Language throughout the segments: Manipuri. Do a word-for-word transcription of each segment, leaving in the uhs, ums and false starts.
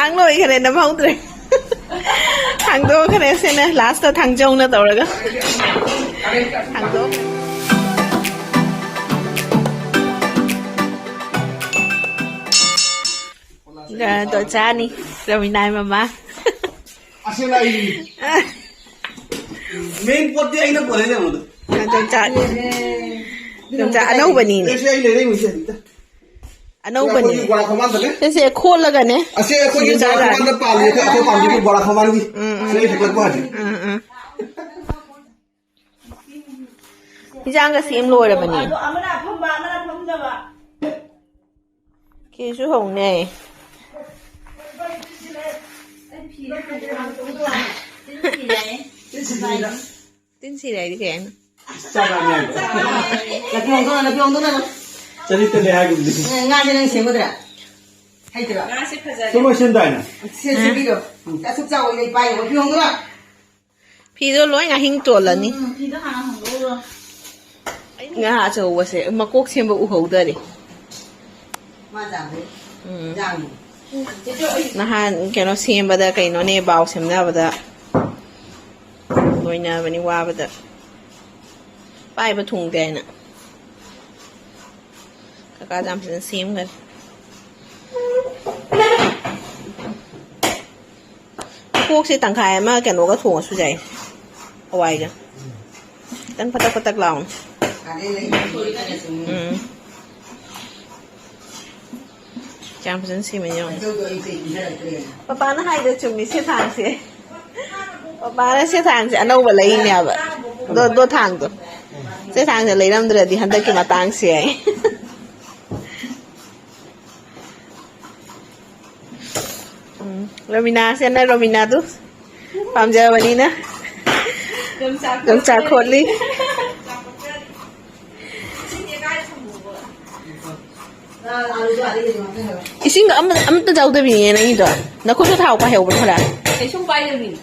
ꯍꯥꯡ ꯂꯣꯏꯈꯔꯦ, ꯅꯝꯍꯧꯗ꯭ꯔꯦ꯫ ꯍꯥꯡꯗꯣꯛꯈ꯭ꯔꯦ ꯁꯤꯅ ꯂꯥꯁꯇ ꯊꯥꯡꯖꯧꯅ ꯇꯧꯔꯒ꯫ ꯍꯥꯡꯗꯣꯛꯈ꯭ꯔꯦ꯫ ꯗꯣ ꯆꯥꯅꯤ, ꯔꯣꯃꯤꯅꯥꯏ ꯃꯃꯥ꯫ ꯑꯁꯦꯡꯕ ꯑꯩ ꯃꯦꯟ ꯄꯣꯠꯇꯤ ꯑꯩꯅ ꯄꯨꯔꯛꯏꯅꯦ ꯑꯃꯗꯣ꯫ ꯌꯣꯡꯆꯥꯛ, ꯌꯣꯡꯆꯥꯛ ꯑꯅꯧꯕꯅꯤꯅꯦ꯫ ꯑꯩꯁꯦ ꯑꯩ ꯂꯩꯔꯛꯏ ꯃꯤꯁꯦ ꯑꯝꯇ꯫ ꯑꯅꯧꯕꯅꯤ꯫ ꯑꯩꯈꯣꯏꯒꯤ ꯕꯣꯔꯥ ꯈꯣꯡꯕꯥꯟꯗꯅꯦ꯫ ꯁꯤꯁꯦ ꯈꯣꯠꯂꯒꯅꯦ꯫ ꯑꯁꯤ ꯑꯩꯈꯣꯏꯒꯤ ꯁꯤꯡꯖꯨ ꯕꯣꯔꯥ ꯆꯥꯖꯥꯠꯅꯤ꯫ ꯈꯣꯡꯕꯥꯟꯗ ꯄꯥꯜꯂꯤ, ꯑꯩꯈꯣꯏ, ꯑꯩꯈꯣꯏ ꯄꯥꯝꯕꯤꯒꯤ ꯕꯣꯔꯥ ꯈꯣꯡꯕꯥꯟꯒꯤ꯫ ꯎꯝ, ꯎꯝ꯫ ꯁꯤꯗꯩ ꯍꯦꯛꯇꯠꯄ ꯍꯧꯖꯤꯛ꯫ ꯎꯝ, ꯎꯝ꯫ ꯏꯟꯖꯥꯡꯒ ꯁꯦꯝ ꯂꯣꯏꯔꯕꯅꯤ꯫ ꯑꯗꯣ ꯑꯃꯅ ꯑꯐꯝꯕ, ꯑꯃꯅ ꯑꯐꯝꯗꯕ꯫ ꯀꯦꯁꯨ ꯍꯧꯅꯦ꯫ ꯇꯤꯟ ꯁꯤꯔꯦ ꯍꯥꯏꯗꯤ ꯀꯩ ꯍꯥꯏꯅꯣ? ꯆꯥꯛ ꯂꯥꯝꯃꯦ ꯍꯥꯏꯕ꯫ ꯅꯥꯄꯤ ꯍꯣꯡꯗꯣꯛꯑꯣ, ꯅꯥꯄꯤ ꯍꯣꯡꯗꯣꯛꯅꯕ꯫ ꯆꯅꯤ ꯇꯅꯦ ꯍꯥꯏꯒꯨꯝꯗꯤ꯫ ꯎꯝ, ꯉꯥꯁꯦ ꯅꯪ ꯁꯦꯝꯒꯗ꯭ꯔꯥ? ꯍꯩꯇ꯭ꯔꯣ? ꯉꯥꯁꯦ ꯐꯖꯔꯦ꯫ ꯁꯨꯝ ꯂꯣꯏꯁꯤꯟꯗꯥꯏꯅꯦ? ꯁꯦ, ꯁꯦꯝꯕꯤꯔꯣ꯫ ꯑꯁꯨꯛ ꯆꯥꯎꯕ ꯂꯩ ꯄꯥꯏꯌꯦ, ꯅꯥꯄꯤ ꯍꯣꯡꯗꯣꯛꯑꯣ꯫ ꯐꯤꯗꯣ ꯂꯣꯏ ꯉꯥꯍꯤꯡ ꯇꯣꯜꯂꯅꯤ꯫ ꯎꯝ, ꯐꯤꯗꯣ ꯍꯥꯟꯅ ꯍꯣꯡꯗꯣꯛꯎꯔꯣ꯫ ꯉꯥ ꯑꯆꯧꯕꯁꯦ ꯃꯀꯣꯛ ꯁꯦꯝꯕ ꯎꯍꯧꯗꯔꯦ꯫ ꯃꯥ ꯆꯥꯕꯗꯤ ꯎꯝ꯫ ꯌꯥꯝꯃꯤ꯫ ꯅꯍꯥꯟ ꯀꯩꯅꯣ ꯁꯦꯝꯕꯗ, ꯀꯩꯅꯣꯅꯦ, ꯕꯥꯎ ꯁꯦꯝꯅꯕꯗ ꯂꯣꯏꯅꯕꯅꯤ ꯋꯥꯕꯗ꯫ ꯄꯥꯏꯕ ꯊꯨꯡꯗꯦ ꯍꯥꯏꯅ꯫ ꯀꯀꯥꯗ ꯌꯥꯝ ꯐꯖꯅ ꯁꯦꯝꯈꯔꯦ꯫ ꯃꯀꯣꯛꯁꯦ ꯇꯪꯈꯥꯏ ꯑꯃ ꯀꯩꯅꯣꯒ ꯊꯣꯡꯉꯁꯨ ꯌꯥꯏ, ꯍꯋꯥꯏꯒ꯫ ꯈꯤꯇꯪ ꯄꯇꯛ ꯄꯇꯛ ꯂꯥꯎꯅ꯫ ꯎꯝ꯫ ꯀꯌꯥꯝ ꯐꯖꯅ ꯁꯦꯝꯃꯦ ꯌꯦꯡꯉꯣ꯫ ꯄꯄꯥꯅ ꯍꯥꯏꯗꯣ ꯆꯨꯝꯃꯤ, ꯁꯦ ꯊꯥꯡꯁꯦ꯫ ꯄꯄꯥꯅ ꯁꯦ ꯊꯥꯡꯁꯦ ꯑꯅꯧꯕ ꯂꯩꯔꯤꯅꯦꯕ꯫ ꯗꯣ, ꯗꯣ ꯊꯥꯡꯗꯣ꯫ ꯁꯦ ꯊꯥꯡꯁꯦ ꯂꯩꯔꯝꯗ꯭ꯔꯗꯤ ꯍꯟꯗꯛꯀꯤ ꯃꯇꯥꯡꯁꯦ ꯍꯥꯏ꯫ ꯎꯝ, ꯔꯣꯃꯤꯅꯥꯁꯤꯅ ꯔꯣꯃꯤꯅꯥꯗꯨ ꯄꯥꯝꯖꯕꯅꯤꯅ ꯌꯣꯡꯆꯥꯛ ꯌꯣꯡꯆꯥꯛ ꯈꯣꯠꯂꯤ꯫ ꯏꯁꯤꯡꯒ ꯑꯃ-, ꯑꯝꯇ ꯌꯥꯎꯗꯕꯤꯅꯦ ꯅꯪꯒꯤꯗꯣ꯫ ꯅꯈꯨꯠꯇ ꯊꯥꯎ ꯄꯥꯏꯍꯧꯕ꯭ꯔꯣ ꯈꯔ? ꯀꯩꯁꯨꯝ ꯄꯥꯏꯗꯕꯤꯅꯤ꯫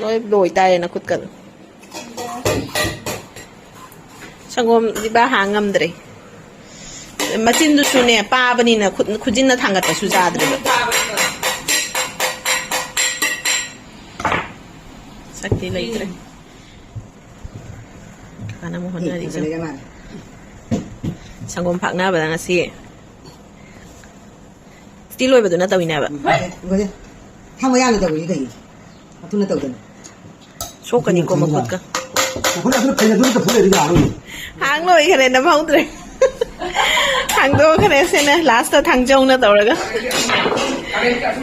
ꯂꯣꯏ ꯂꯣꯏ ꯇꯥꯔꯦ ꯅꯈꯨꯠꯀꯗꯣ꯫ ꯁꯪꯒꯣꯝ ꯗꯤꯕꯥ ꯍꯥꯡ ꯉꯝꯗ꯭ꯔꯦ꯫ ꯃꯆꯤꯟꯗꯨꯁꯨꯅꯦ ꯄꯥꯕꯅꯤꯅ ꯈꯨꯠ-, ꯈꯨꯖꯤꯟꯅ ꯊꯥꯡꯒꯠꯄꯁꯨ ꯌꯥꯗ꯭ꯔꯦꯕ꯫ ꯆꯥꯛꯇꯤ ꯂꯩꯇ꯭ꯔꯦ꯫ ꯀꯥꯟꯅꯕ ꯍꯣꯠꯅꯔꯤꯁꯦ꯫ ꯂꯩꯔ ꯃꯥꯜꯂꯦ꯫ ꯁꯪꯒꯣꯝ ꯐꯥꯛꯅꯕꯗ ꯉꯁꯤ꯫ ꯁꯤ ꯂꯣꯏꯕꯗꯨꯅ ꯇꯧꯏꯅꯦꯕ꯫ ꯎꯝ, ꯐꯔꯦ, ꯐꯔꯦ꯫ ꯊꯥꯡꯕ ꯌꯥꯅ ꯇꯧꯕꯅꯤ ꯀꯩꯅꯣ? ꯑꯗꯨꯅ ꯇꯧꯗꯅ꯫ ꯁꯣꯛꯀꯅꯤꯀꯣ ꯃꯈꯨꯠꯀ꯫ ꯃꯈꯨꯠ ꯑꯗꯨꯅ ꯐꯩꯅ ꯑꯗꯨꯝ ꯇꯧꯊꯣꯛ ꯂꯩꯔꯗꯤ ꯌꯥꯔꯣꯏꯌꯦ꯫ ꯍꯥꯡ ꯂꯣꯏꯈ꯭ꯔꯦ, ꯅꯝꯍꯧꯗ꯭ꯔꯦ꯫ ꯍꯥꯡꯗꯣꯛꯈ꯭ꯔꯦ ꯁꯤꯅ, ꯂꯥꯁꯇ ꯊꯥꯡꯖꯧꯅ ꯇꯧꯔꯒ꯫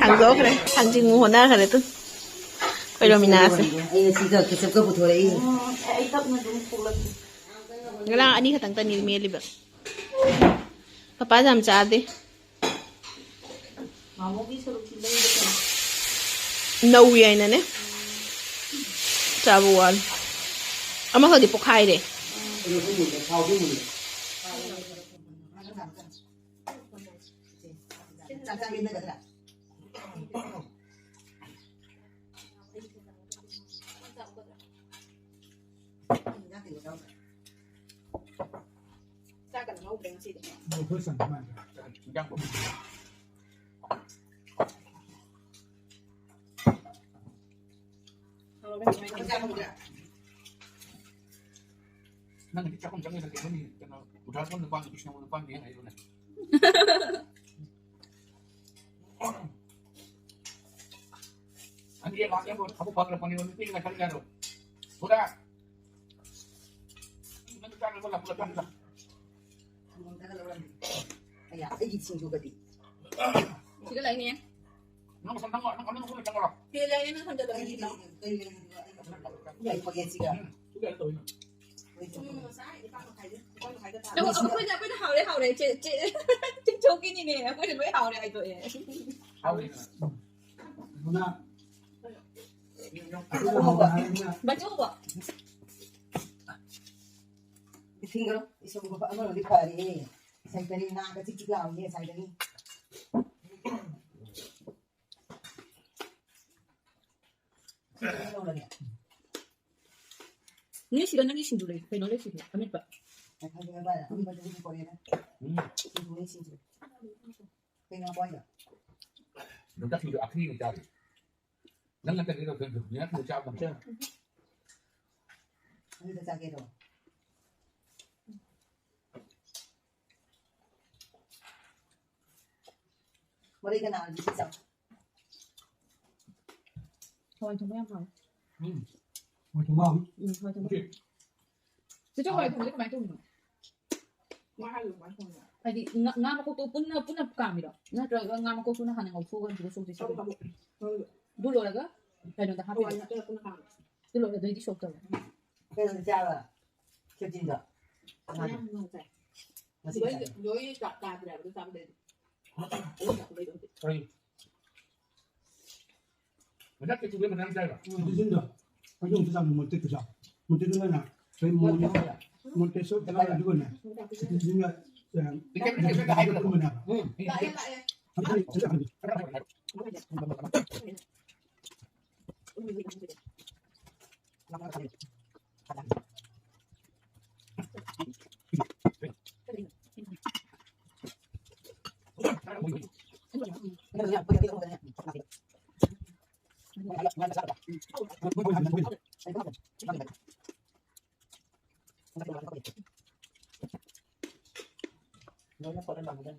ꯍꯥꯡꯗꯣꯛꯈ꯭ꯔꯦ꯫ ꯊꯥꯡꯖꯤꯡ ꯍꯣꯠꯅꯈ꯭ꯔꯦ ꯇꯨ꯫ ꯑꯩꯈꯣꯏ ꯔꯣꯃꯤꯅꯥꯁꯦ꯫ ꯑꯩꯅ ꯁꯤꯒ ꯀꯦꯆꯞꯀ ꯄꯨꯊꯣꯔꯛꯏ꯫ ꯉꯔꯥꯡ ꯑꯅꯤ ꯈꯛꯇꯪꯇꯅꯤ ꯃꯦꯜꯂꯤꯕ꯫ ꯄꯄꯥꯁꯨ ꯌꯥꯝ ꯆꯥꯗꯦ꯫ ꯅꯧꯋꯤ ꯍꯥꯏꯅꯅꯦ꯫ ꯆꯥꯕ ꯋꯥꯅꯤ꯫ ꯑꯃꯈꯛꯇꯤ ꯄꯣꯛꯈꯥꯏꯔꯦ꯫ ꯆꯥꯛꯀ ꯂꯧꯍꯧꯗ꯭ꯔꯦ ꯉꯁꯤꯗꯤ꯫ ꯅꯪꯒꯤꯗꯤ ꯆꯥꯛꯈꯨꯝ ꯆꯪꯉꯦ ꯅꯠꯇꯦ, ꯅꯪꯒꯤ ꯀꯩꯅꯣ, ꯎꯗ꯭ꯔꯥꯁꯣꯟ ꯅꯨꯄꯥꯒꯤ ꯏꯁꯤꯡ ꯅꯨꯄꯥꯒꯤ ꯍꯥꯏꯕꯅꯦ꯫ ꯑꯅꯤ ꯂꯥꯛꯑꯦꯕꯣ, ꯊꯕꯛ ꯐꯪꯈ꯭ꯔ ꯐꯪꯉꯦꯕꯣ, ꯅꯨꯄꯤꯅ ꯈꯜꯂꯦ ꯍꯥꯏꯔꯣ꯫ ꯄꯨꯔꯥ ꯅꯪ ꯆꯥꯅꯕ ꯂꯥꯛꯄ ꯆꯥꯅꯕ꯫ ꯑꯌꯥ, ꯑꯩꯒꯤ ꯁꯤꯡꯖꯨꯒꯗꯤ꯫ ꯁꯤꯗ ꯂꯩꯅꯦ꯫ ꯅꯪ ꯁꯝ ꯅꯪ ꯅꯪ ꯅꯪ ꯁꯝ ꯆꯪꯉꯛꯑꯣ꯫ ꯁꯤꯗ ꯂꯩꯅꯦ, ꯅꯪ ꯁꯝ ꯆꯪꯉꯛꯑꯣ꯫ ꯑꯩꯒꯤ ꯀꯩ ꯂꯩ? ꯑꯩ ꯄꯣꯀꯦꯠꯁꯤꯒ꯫ ꯎꯝ, ꯁꯤꯗ ꯂꯩ ꯇꯧꯔꯤꯅ꯫ ꯎꯝ, ꯉꯁꯥꯏ ꯅꯤꯄꯥꯟ ꯃꯈꯥꯏꯗ, ꯅꯤꯄꯥꯟ ꯃꯈꯥꯏꯗ ꯇꯥꯔꯦ꯫ ꯑꯩꯈꯣꯏꯅ, ꯑꯩꯈꯣꯏꯅ ꯍꯥꯎꯔꯦ, ꯍꯥꯎꯔꯦ꯫ ꯆꯦ, ꯆꯦ, ꯆꯦ ꯆꯧꯀꯤꯅꯤꯅꯦ꯫ ꯑꯩꯈꯣꯏꯅ ꯂꯣꯏ ꯍꯥꯎꯔꯦ ꯍꯥꯏꯗꯣꯛꯑꯦ꯫ ꯍꯥꯎꯔꯦ꯫ ꯕꯆꯧꯕꯣ꯫ ꯏꯁꯤꯡꯗꯣ, ꯏꯁꯤꯡꯗꯣ ꯑꯃꯔꯣꯝꯗꯤ ꯐꯔꯦ꯫ ꯉꯁꯥꯏꯗꯅꯤ ꯅꯥꯒ ꯆꯤꯛ ꯆꯤꯛ ꯂꯥꯎꯔꯤꯅꯦ ꯉꯁꯥꯏꯗꯒꯤ꯫ ꯅꯣꯏ ꯁꯤꯗ ꯅꯪꯒꯤ ꯁꯤꯡꯖꯨ ꯂꯩ, ꯀꯩꯅꯣ ꯂꯩ ꯁꯤꯗ, ꯑꯃꯦꯠꯄ꯫ ꯎꯝ꯫ ꯁꯤꯡꯖꯨ ꯂꯩ, ꯁꯤꯡꯖꯨ꯫ ꯀꯩꯅꯣ ꯍꯥꯏꯗꯣ? ꯌꯣꯡꯆꯥꯛ ꯁꯤꯡꯖꯨ ꯑꯈ꯭ꯔꯤ ꯑꯃ ꯆꯥꯔꯤ꯫ ꯅꯪ ꯅꯠꯇ꯭ꯔꯗꯤ ꯂꯧꯁꯟꯈ꯭ꯔꯣ꯫ ꯅꯪ ꯅꯠꯇ꯭ꯔꯗꯤ ꯆꯥꯕ ꯉꯝꯗꯦ꯫ ꯑꯗꯨꯗ ꯆꯥꯒꯦꯔꯣ? ꯃꯣꯔꯦ ꯀꯅꯥꯒꯤ ꯆꯥꯎ? ꯍꯋꯥꯏ ꯊꯣꯡꯕ ꯌꯥꯝ ꯍꯥꯎꯋꯦ꯫ ꯎꯝ꯫ ꯍꯋꯥꯏ ꯊꯣꯡꯕ ꯍꯥꯎꯋꯤ꯫ ꯎꯝ, ꯍꯋꯥꯏ ꯊꯣꯡꯕ꯫ ꯉꯁꯤ꯫ ꯆꯦꯆꯦ, ꯍꯋꯥꯏ ꯊꯣꯡꯕꯗꯤ ꯀꯃꯥꯏꯅ ꯊꯣꯡꯉꯤꯅꯣ? ꯍꯥꯏꯗꯤ ꯉꯥ, ꯉꯥ ꯃꯀꯣꯛꯇꯣ ꯄꯨꯟꯅ, ꯄꯨꯟꯅ ꯀꯥꯝꯃꯤꯔꯣ? ꯅꯠꯇ꯭ꯔꯒ ꯉꯥ ꯃꯀꯣꯛꯇꯨꯅ ꯍꯥꯟꯅ ꯉꯧꯊꯣꯛꯑꯒ ꯑꯗꯨꯒ ꯁꯣꯛꯇꯣꯏ ꯁꯣꯛꯇꯣꯏ? ꯑꯗꯨ ꯂꯣꯏꯔꯒ ꯀꯩꯅꯣꯗ ꯍꯥꯞꯄꯤꯔꯣ? ꯍꯋꯥꯏ ꯍꯥꯞꯆꯤꯜꯂꯒ ꯄꯨꯟꯅ ꯀꯥꯝꯃꯦ꯫ ꯑꯗꯨ ꯂꯣꯏꯔꯒ ꯑꯗꯩꯗꯤ ꯁꯣꯛ ꯇꯧꯔꯦ꯫ ꯀꯩꯅꯣꯗꯤ ꯆꯥꯕ? ꯈꯦꯆꯤꯗꯣ? ꯌꯥꯝ ꯅꯨꯡꯉꯥꯏ꯫ ꯉꯁꯤ ꯂꯣꯏ, ꯆꯥꯏ꯫ ꯂꯣꯏ ꯆꯥ-, ꯆꯥꯗ꯭ꯔꯦ ꯍꯥꯏꯕꯗꯣ ꯆꯥꯕꯗꯩꯗꯤ꯫ ꯂꯣꯏ ꯆꯥꯕꯗꯩꯗꯤ ꯍꯧꯖꯤꯛ꯫ ꯀꯔꯤ? ꯃꯊꯛꯀꯤ ꯆꯨꯕ ꯃꯇꯥꯡ ꯆꯥꯏꯕ? ꯎꯝ, ꯁꯤꯖꯤꯟꯗꯣ꯫ ꯑꯩꯁꯨ ꯑꯃꯨꯛꯇ ꯆꯥꯕ ꯃꯣꯔꯣꯛ ꯇꯦꯛꯄ ꯆꯥꯎ꯫ ꯃꯣꯔꯣꯛ ꯇꯦꯛꯄꯗꯨꯅ ꯀꯔꯤ ꯃꯣꯔꯣꯛ ꯇꯦꯛꯄ? ꯃꯣꯔꯣꯛ ꯇꯦꯛꯄ ꯆꯥꯎ ꯑꯗꯨꯒꯅꯦ꯫ ꯁꯤꯖꯤꯟꯒ, ꯑ, ꯄꯨꯟꯕꯅꯦ ꯍꯥꯏꯕ꯫ ꯎꯝ꯫ ꯂꯥꯛꯑꯦ, ꯂꯥꯛꯑꯦ꯫ ꯑꯗꯨꯅꯤ, ꯑꯗꯨꯅꯤ꯫ ꯂꯣꯏꯅ ꯐꯣꯇꯣ ꯊꯝꯃꯒ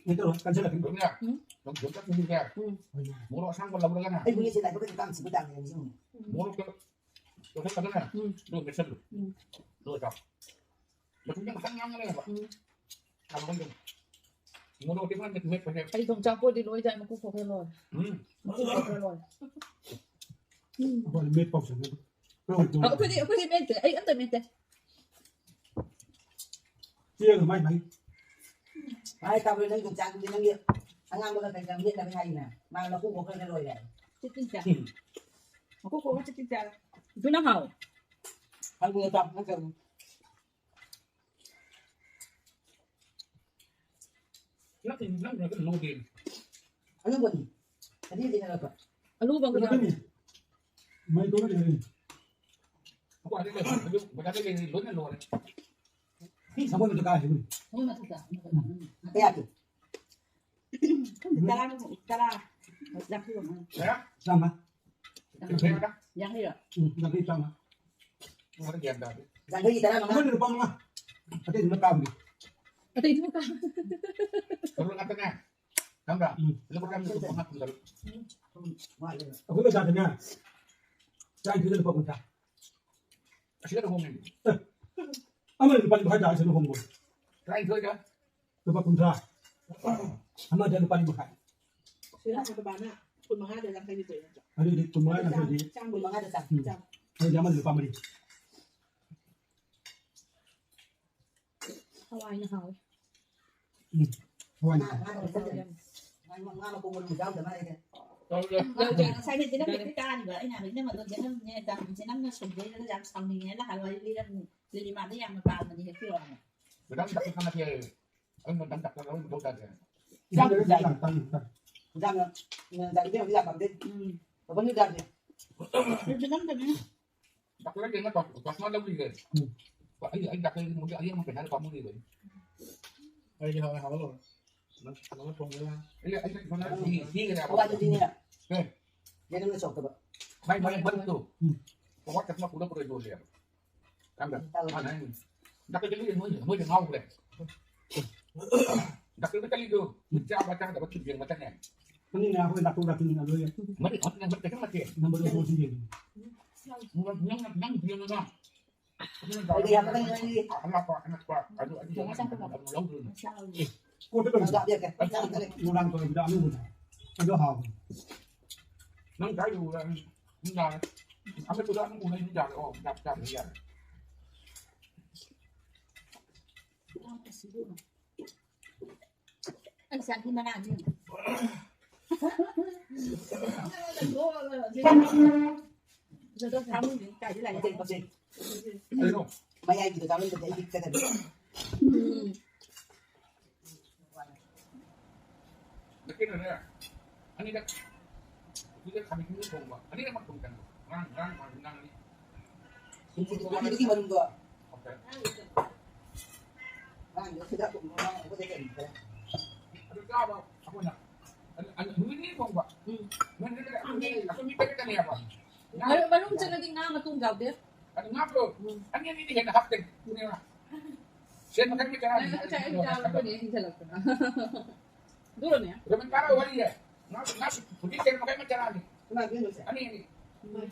ꯂꯣꯏꯅ ꯀꯟꯁꯤꯜꯂꯛꯀꯅꯤ꯫ ꯂꯣꯏꯅ ꯎꯝ꯫ ꯅꯪ ꯌꯣꯡꯆꯥꯛ ꯁꯤꯡꯖꯨꯁꯦ ꯎꯝ꯫ ꯃꯣꯔꯣꯛ ꯑꯁꯥꯡꯕ ꯂꯧꯔꯒꯅꯦ꯫ ꯑꯩ ꯍꯧꯖꯤꯛꯁꯦ ꯂꯥꯏꯕꯛ ꯀꯩꯁꯨ ꯀꯥꯡ ꯆꯤꯛꯄ ꯇꯥꯡꯅꯦ ꯅꯤꯡꯁꯤꯡꯉꯤ꯫ ꯃꯣꯔꯣꯛꯇꯣ ꯂꯧꯊꯣꯛꯑꯒꯅꯦ꯫ ꯎꯝ꯫ ꯑꯗꯨꯒ ꯃꯦꯠꯁꯜꯂꯨ꯫ ꯎꯝ꯫ ꯑꯗꯨꯒ ꯆꯥꯎ꯫ ꯃꯆꯨꯝꯗ ꯉꯁꯪ ꯉꯥꯡꯉ ꯂꯩꯔꯕ꯫ ꯎꯝ꯫ ꯆꯥꯎ ꯃꯈꯣꯏꯗꯣ꯫ ꯃꯣꯔꯣꯛꯇꯤ ꯐꯖꯅ ꯃꯦꯠꯄꯁꯦ꯫ ꯑꯩ ꯌꯣꯡꯆꯥꯛ ꯄꯣꯠꯇꯤ ꯂꯣꯏ ꯆꯥꯏ, ꯃꯀꯨ ꯈꯣꯛꯈ꯭ꯔꯦ ꯂꯣꯏꯔꯦ꯫ ꯎꯝ꯫ ꯃꯀꯨ ꯈꯣꯛꯈ꯭ꯔꯦ ꯂꯣꯏꯔꯦ꯫ ꯎꯝ꯫ ꯑꯩꯈꯣꯏꯗꯤ ꯃꯦꯠ ꯄꯥꯎꯁꯦ ꯃꯦꯠ꯫ ꯑ, ꯑꯩꯈꯣꯏꯗꯤ, ꯑꯩꯈꯣꯏꯗꯤ ꯃꯦꯠꯇꯦ꯫ ꯑꯩ ꯑꯝꯇ ꯃꯦꯠꯇꯦ꯫ ꯆꯦꯒ ꯃꯥꯏ ꯃꯥꯏ꯫ ꯃꯥꯏ ꯇꯥꯕ꯭ꯔꯣ? ꯅꯪ ꯌꯣꯡꯆꯥꯛꯇꯨꯗꯤ ꯅꯪꯒꯤ ꯑꯉꯥꯡꯕꯒ ꯀꯩꯀꯥ ꯃꯦꯠꯅꯕ ꯍꯥꯏꯅ꯫ ꯃꯥ ꯃꯀꯨ ꯈꯣꯛꯈ꯭ꯔꯒ ꯂꯣꯏꯔꯦ꯫ ꯆꯤꯛꯀꯤꯡ ꯆꯥ꯫ ꯎꯝ꯫ ꯃꯀꯨ ꯈꯣꯛꯑꯒ ꯆꯤꯛꯀꯤꯡ ꯆꯥ꯫ ꯑꯗꯨꯅ ꯍꯥꯎꯋꯦ꯫ ꯍꯪꯉꯨ ꯆꯥꯎ, ꯅꯠꯇ꯭ꯔꯒ꯫ ꯅꯠꯇꯦ, ꯅꯪ ꯅꯠꯇꯦ, ꯂꯧꯗꯦ꯫ ꯑꯅꯧꯕꯅꯤ꯫ ꯑꯗꯨꯗꯤ ꯀꯩꯅꯣ ꯇꯧ꯫ ꯑꯅꯧꯕ ꯑꯃ ꯑꯗꯨꯅꯤ꯫ ꯃꯩ ꯇꯧꯔꯗꯤ ꯍꯥꯏꯔꯤ꯫ ꯑꯩꯈꯣꯏ ꯑꯗꯩ ꯂꯩ, ꯑꯗꯨ ꯕꯖꯥꯔꯗꯩ ꯂꯩ, ꯂꯣꯏꯅ ꯂꯣꯏꯔꯦ꯫ ꯁꯤ ꯁꯪꯒꯣꯏ ꯃꯊꯛ ꯀꯥ ꯍꯥꯏꯕꯅꯤ꯫ ꯁꯪꯒꯣꯏ ꯃꯊꯛꯇ꯫ ꯀꯌꯥꯒꯤ? ꯇꯔꯥ, ꯇꯔꯥ꯫ ꯌꯥꯡꯈꯩ ꯑꯣꯏꯔꯝꯒꯅꯤ꯫ ꯀꯌꯥ? ꯆꯥꯝꯃ꯫ ꯌꯥꯡꯈꯩ꯫ ꯌꯥꯡꯈꯩꯔꯣ? ꯎꯝ, ꯌꯥꯡꯈꯩ ꯆꯥꯝꯃ꯫ ꯃꯣꯏꯅ ꯒ꯭ꯌꯥꯟ ꯇꯥꯗꯦ꯫ ꯌꯥꯡꯈꯩꯒꯤ ꯇꯔꯥꯃꯉꯥ꯫ ꯑꯃꯅ ꯂꯨꯄꯥ ꯃꯉꯥ꯫ ꯑꯇꯩꯗꯨꯅ ꯀꯥꯕꯅꯤ꯫ ꯑꯇꯩꯗꯨꯅ ꯀꯥ-꯫ ꯇꯣꯂꯣꯞ ꯉꯥꯛꯇꯅꯦ꯫ ꯈꯪꯕ꯭ꯔꯥ? ꯎꯝ꯫ ꯂꯨꯄꯥ ꯆꯥꯝꯃ ꯂꯨꯄꯥ ꯃꯉꯥ ꯐꯪꯗꯕ꯫ ꯑꯩꯈꯣꯏ ꯕꯖꯥꯔꯗꯅꯦ ꯆꯥꯛ ꯏꯟꯖꯥꯡꯗ ꯂꯨꯄꯥ ꯀꯨꯟꯊ꯭ꯔꯥ꯫ ꯑꯁꯤꯗ ꯍꯣꯡꯉꯦ꯫ ꯑꯦ, ꯑꯃꯅ ꯂꯨꯄꯥ ꯅꯤꯐꯨ ꯇꯥꯔ ꯁꯤꯗ ꯍꯣꯡꯕ꯫ ꯇꯔꯥꯅꯤꯊꯣꯏꯗ꯫ ꯂꯨꯄꯥ ꯀꯨꯟꯊ꯭ꯔꯥ꯫ ꯑꯃꯗ ꯂꯨꯄꯥ ꯅꯤꯐꯨ꯫ ꯁꯤꯗ ꯂꯨꯄꯥꯅ ꯀꯨꯟꯃꯉꯥꯗ ꯌꯥꯡꯈꯩꯒꯤ ꯇꯧꯔꯤ ꯅꯠꯇ꯭ꯔꯣ? ꯑꯗꯨꯗꯤ ꯀꯨꯟꯃꯉꯥ ꯌꯥꯡꯈꯩꯗꯤ꯫ ꯆꯥꯝ ꯀꯨꯟꯃꯉꯥꯗ ꯆꯥꯝ꯫ ꯎꯝ꯫ ꯆꯥꯝ꯫ ꯑꯗꯨꯗꯤ ꯑꯃꯗ ꯂꯨꯄꯥ ꯃꯔꯤ꯫ ꯍꯋꯥꯏꯅ ꯍꯥꯎꯋꯦ꯫ ꯎꯝ꯫ ꯍꯋꯥꯏꯅ ꯍꯥꯎꯋꯦ꯫ ꯉꯥ ꯃꯀꯨ ꯃꯔꯨ ꯌꯥꯎꯗ ꯃꯥꯜꯂꯦ꯫ ꯉꯁꯥꯏ ꯖꯦꯅꯝꯗ ꯇꯥꯔꯤꯕ ꯑꯩꯅ ꯍꯥꯏꯕ ꯏꯅꯝꯃꯗꯣ ꯖꯦꯅꯝꯅꯦ, ꯖꯦꯅꯝꯅ ꯁꯨꯝꯗꯣꯏꯅ ꯌꯥꯝ ꯁꯥꯎꯅꯤꯡꯉꯦ꯫ ꯅꯍꯥꯟꯋꯥꯏ ꯂꯤꯔꯝꯃꯤ꯫ ꯂꯤꯂꯤꯃꯥꯗ ꯌꯥꯝꯅ ꯄꯥꯝꯕꯅꯤ ꯍꯦꯛꯄꯤꯔꯛꯑꯣꯅ꯫ ꯃꯦꯗꯥꯝ, ꯗꯥꯛꯇꯔ ꯈꯪꯅꯁꯦ ꯍꯥꯏꯌꯦ꯫ ꯑꯩꯅ ꯃꯦꯗꯥꯝ ꯗꯥꯛꯇꯔ ꯂꯧꯔ ꯃꯊꯧ ꯇꯥꯗꯦ꯫ ꯏꯟꯖꯥꯡ ꯂꯩꯔꯨ ꯌꯥꯏ꯫ ꯏꯟꯖꯥꯡ ꯇꯥꯡꯉꯤ, ꯇꯥꯡꯉꯤ꯫ ꯏꯟꯖꯥꯡꯅ, ꯎꯝ, ꯗꯥꯛꯇꯔ ꯍꯧꯖꯤꯛ ꯌꯥꯝ ꯄꯥꯝꯗꯦ꯫ ꯎꯝ꯫ ꯕꯕꯟꯁꯨ ꯆꯥꯁꯦ꯫ ꯑꯗꯨ ꯅꯝꯗꯕꯅꯤ꯫ ꯗꯥꯛꯇꯔ ꯀꯩꯅꯣ ꯇꯧ-, ꯄ꯭ꯔꯊꯅꯥ ꯂꯧꯔꯤꯁꯦ꯫ ꯎꯝ꯫ ꯑꯩ, ꯑꯩ ꯗꯥꯛꯇꯔꯒꯤ ꯃꯣꯏꯒꯤ ꯑꯌꯦꯡꯕ ꯄꯩꯁꯥꯗꯣ ꯄꯥꯝꯃꯨꯔꯦꯕ ꯑꯩ꯫ ꯑꯩꯗꯤ ꯍꯋꯥꯏ ꯍꯥꯎꯕ ꯂꯣꯏꯔꯦ꯫ ꯅꯪ ꯊꯣꯡꯕ ꯊꯣꯡꯕ ꯌꯥꯏ꯫ ꯑꯩ, ꯑꯩ ꯁꯣꯝꯗ ꯁꯤ, ꯁꯤꯒꯅꯦ ꯍꯋꯥꯏꯗꯨꯗꯤꯅꯦ꯫ ꯑꯦ꯫ ꯌꯦꯔꯨꯝꯅ ꯆꯣꯞꯇꯕ꯫ ꯃꯥꯏ, ꯃꯥꯏ ꯃꯔꯨꯞꯇꯣ꯫ ꯎꯝ꯫ ꯄꯋꯥꯔ ꯆꯠꯄ ꯄꯨꯔ ꯄꯨꯔ ꯌꯣꯜꯂꯦꯕ꯫ ꯈꯪꯕ꯭ꯔꯥ? ꯇꯧꯋꯦ꯫ ꯃꯥꯅ ꯍꯥꯏꯅꯤ꯫ ꯗꯥꯛꯇꯔ ꯆꯠꯂꯨꯏ ꯃꯣꯏ, ꯃꯣꯏꯗꯤ ꯉꯥꯎꯈ꯭ꯔꯦ꯫ ꯗꯥꯛꯇꯔꯗ ꯆꯠꯂꯤꯗꯣ ꯆꯥꯕ ꯆꯥꯗꯕ ꯊꯤꯕ ꯌꯦꯡꯕ ꯆꯠꯅꯦ꯫ ꯈꯪꯉꯤꯅꯦ, ꯑꯩꯈꯣꯏ ꯗꯥꯛꯇꯔ ꯗꯥꯛꯇꯔꯅꯤꯅ ꯂꯣꯏꯔꯦ꯫ ꯃꯔꯤ ꯈꯛꯇꯅꯦ, ꯃꯔꯤ ꯈꯛꯇꯪ ꯅꯠꯇꯦ꯫ ꯅꯝꯕꯔ ꯋꯥꯟ ꯁꯤꯟꯕꯤꯔꯦ꯫ ꯅꯪ, ꯅꯪ, ꯅꯪ ꯌꯦꯡꯉꯒ ꯑꯗꯨꯅ ꯑꯩꯗꯤ ꯌꯥꯝ ꯈꯪꯉꯦ, ꯑꯩꯗꯤ꯫ ꯑꯔꯥꯞꯄ ꯑꯅꯛꯄ ꯑꯗꯨ, ꯑꯗꯨ ꯌꯦꯡꯉꯒ ꯑꯗꯨꯝ ꯂꯧꯗꯣꯏꯅꯦ꯫ ꯀꯣꯠꯇ ꯇꯧꯔꯤꯗꯣ꯫ ꯅꯨꯡꯗꯥꯡ ꯇꯧꯔꯤꯗꯣ ꯑꯅꯧꯕꯗꯣ꯫ ꯑꯗꯣ ꯍꯥꯎꯕꯅꯦ꯫ ꯅꯪ ꯀꯥꯏ ꯎꯔꯦ? ꯅꯨꯡꯗꯥꯡ꯫ ꯑꯃꯦꯠꯄꯗꯣ ꯑꯗꯨꯝ ꯎꯅꯩ ꯅꯨꯡꯗꯥꯡ꯫ ꯑꯣ, ꯆꯥꯛ ꯆꯥꯗ꯭ꯔꯤ ꯌꯥꯔꯦ꯫ ꯑꯩ ꯆꯥꯛꯇꯤ ꯃꯅꯥꯅꯤ꯫ ꯀꯥꯏꯗ ꯂꯥꯛꯏ? ꯀꯩꯅꯣ? ꯃꯌꯥꯏꯒꯤꯗꯣ ꯆꯥꯃꯟꯕꯗꯤ ꯑꯩ ꯂꯤꯛꯀꯗꯕꯅꯤ꯫ ꯎꯝ꯫ ꯅꯠꯇꯦꯅꯦ꯫ ꯑꯅꯤꯔꯛ꯫ ꯍꯧꯖꯤꯛ ꯈꯥꯃꯦꯟ ꯊꯣꯡꯕ꯫ ꯑꯅꯤꯔꯛ ꯊꯣꯡꯕ꯫ ꯉꯔꯥꯡ, ꯉꯔꯥꯡ, ꯉꯔꯥꯡ, ꯉꯔꯥꯡ ꯑꯅꯤ꯫ ꯅꯨꯡꯇꯤꯒꯤ ꯊꯣꯡꯕꯒꯤ ꯃꯔꯨꯝꯗꯣ꯫ ꯑꯣꯀꯦ꯫ ꯉꯔꯥꯡꯗꯣ ꯁꯤꯗ ꯊꯣꯡꯕ ꯉꯔꯥꯡ ꯑꯩꯈꯣꯏꯗ ꯀꯩꯅꯣ ꯈꯔ꯫ ꯑꯗꯨ ꯆꯥꯕ ꯑꯩꯈꯣꯏꯅ꯫ ꯑꯗꯨ, ꯑꯗꯨ ꯅꯨꯃꯤꯠ ꯅꯤꯅꯤ ꯊꯣꯡꯕ꯫ ꯃꯔꯨꯝ ꯆꯪꯉꯗꯤ ꯉꯥ ꯃꯇꯣꯡ ꯌꯥꯎꯗꯦ꯫ ꯑꯗꯨ ꯉꯥꯗꯣ ꯑꯅꯤ ꯑꯅꯤꯗꯤ ꯍꯦꯟꯅ ꯍꯥꯞꯇꯦ꯫ ꯑꯗꯨꯅꯦꯕ꯫ ꯁꯦꯟ ꯃꯈꯩ ꯃꯈꯩ ꯆꯔꯥ ꯉꯁꯥꯏ ꯑꯩ ꯆꯥꯕ ꯐꯪꯉꯦ, ꯍꯦꯟꯖꯜꯂꯛꯇꯅ꯫ ꯑꯗꯨꯔꯅꯦ? ꯔꯣꯃꯟ ꯀꯥꯔ ꯋꯥꯔꯤꯁꯦ꯫ ꯉꯥ, ꯉꯥ ꯍꯧꯖꯤꯛ ꯁꯦꯟ ꯃꯈꯩ ꯃꯈꯩ ꯆꯔꯥꯅꯤ꯫ ꯀꯅꯥ ꯄꯤꯔꯤꯅꯣ ꯁꯦ? ꯑꯅꯤ ꯑꯅꯤ꯫ ꯎꯝ꯫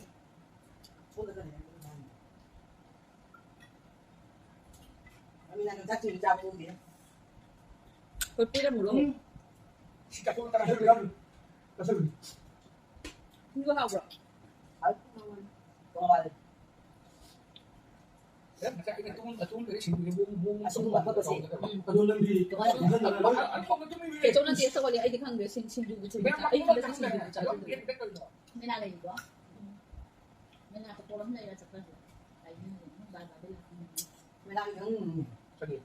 ꯑꯩꯈꯣꯏ ꯄꯤꯔꯝꯃꯨꯔꯣ꯫ ꯎꯝ꯫ ꯁꯤ ꯆꯥꯊꯣꯛꯑꯣ, ꯆꯥꯊꯣꯛꯑꯣ꯫ ꯆꯥꯊꯣꯛꯑꯣ꯫ ꯁꯤꯡꯖꯨ ꯍꯥꯎꯕ꯭ꯔꯣ? ꯍꯥꯎ꯫ ꯍꯥꯎ꯫ ꯑꯦ, ꯉꯁꯥꯏ ꯑꯩꯅ ꯇꯨꯝ-, ꯇꯨꯝꯗ꯭ꯔꯗꯤ ꯁꯤꯡꯖꯨꯁꯦ ꯕꯣꯡ, ꯕꯣꯡ, ꯕꯣꯡ ꯑꯁꯤꯒꯨꯝꯕ ꯇꯧꯔꯒ ꯑꯐꯕꯁꯦ꯫ ꯇꯧꯒꯗꯕ꯫ ꯎꯝ꯫ ꯑꯗꯨ ꯅꯪꯗꯤ ꯀꯃꯥꯏꯅ ꯇꯧꯗꯣꯏꯅꯣ? ꯑ-, ꯑ-, ꯑꯐꯕ ꯇꯨꯝꯃꯤꯔꯦ꯫ ꯀꯩꯆꯧꯅ ꯇꯦꯁ ꯇꯧꯍꯜꯂꯤ, ꯑꯩꯗꯤ ꯈꯪꯗ꯭ꯔꯦ꯫ ꯁꯤꯡ-, ꯁꯤꯡꯖꯨꯕꯨ ꯁꯤꯡꯖꯨ ꯃꯌꯥꯝ ꯆꯥ-, ꯑꯩ ꯃꯌꯥꯝ ꯍꯟꯗꯛꯇꯤ ꯁꯤꯡꯖꯨꯕꯨ ꯆꯥꯅꯤꯡꯗ꯭ꯔꯦ꯫ ꯃꯌꯥꯝ ꯀꯩꯅꯣ ꯇꯧꯔꯤꯗꯣ꯫ ꯃꯦꯂꯥ ꯂꯩꯕ꯭ꯔꯣ? ꯎꯝ꯫ ꯃꯦꯂꯥ ꯆꯠꯄ ꯑꯃ ꯂꯩꯔ ꯆꯠꯈ꯭ꯔꯁꯦ꯫ ꯂꯩꯅꯤꯡꯉꯦ꯫ ꯕꯥꯏ ꯕꯥꯏꯗ ꯂꯥꯛꯄ ꯉꯝꯃꯤ꯫ ꯃꯦꯂꯥꯒꯤ ꯈꯪꯉꯤꯅꯦ꯫ ꯀꯔꯤ?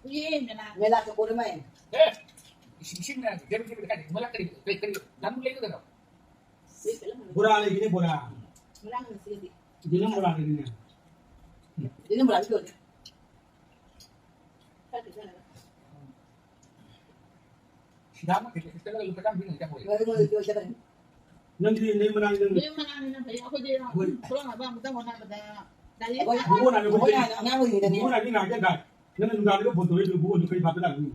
ꯎꯏꯌꯦ, ꯃꯦꯂꯥ꯫ ꯃꯦꯂꯥ ꯆꯠꯄ ꯑꯃ ꯂꯩ꯫ ꯑꯦ! ꯏꯁꯤꯡ, ꯏꯁꯤꯡ ꯃꯌꯥꯝꯁꯦ ꯗꯦꯕ ꯗꯦꯕ ꯀꯥꯏꯗ? ꯃꯦꯂꯥ ꯀꯔꯤ, ꯀꯔꯤ, ꯀꯔꯤ? ꯂꯝ ꯂꯩꯒꯗ꯭ꯔꯣ? ꯕꯣꯔꯥ ꯂꯩꯕꯅꯦ, ꯕꯣꯔꯥ꯫ ꯉꯔꯥꯡ ꯉꯁꯤꯗꯤ꯫ ꯌꯦꯔꯨꯝ ꯕꯣꯔꯥ ꯂꯩꯕꯅꯦ꯫ ꯌꯦꯔꯨꯝ ꯕꯣꯔꯥꯗꯤ ꯌꯣꯜꯂꯦ꯫ ꯈꯔ ꯈꯤꯇꯪ ꯂꯩꯔꯒ꯫ ꯁꯤꯗꯥ ꯑꯃ ꯈꯤꯇꯪ ꯂꯨꯄꯥ ꯆꯥꯝꯃ ꯄꯤꯅ ꯆꯥꯝꯃ ꯑꯣꯏ꯫ ꯃꯔꯛ ꯃꯔꯛꯇ ꯌꯣꯜꯂꯦ꯫ ꯅꯪꯗꯤ ꯅꯣꯏ ꯃꯅꯥꯛꯇ ꯅꯪ ꯌꯨꯝ ꯃꯅꯥꯛꯅꯤꯅ ꯐꯩ꯫ ꯑꯩꯈꯣꯏꯗꯤ ꯍꯣꯏ꯫ ꯊꯣꯛꯂꯛꯅꯕ ꯑꯃꯨꯛꯇꯪ ꯍꯣꯠꯅꯕꯗ ꯗꯥꯏꯔꯦꯛ ꯍꯣꯏ, ꯂꯥꯛꯑꯦ꯫ ꯕꯣꯕꯣ ꯅꯥꯏ, ꯕꯣꯕꯣ ꯍꯣꯏ, ꯕꯣꯕꯣ꯫ ꯑꯉꯥꯡ ꯑꯣꯏꯔꯤꯉꯩꯗꯅꯦ꯫ ꯕꯣꯕꯣ ꯅꯥꯏ ꯉꯥꯏꯒꯦ ꯗꯥꯏ꯫ ꯅꯪꯅ ꯅꯨꯡꯗꯥꯡꯗꯒ ꯐꯣꯟ ꯇꯧꯔꯛꯏꯗꯨ ꯕꯣꯕꯣꯗꯨ ꯀꯩ ꯚꯥꯞꯇ ꯂꯥꯛꯏꯅꯣ?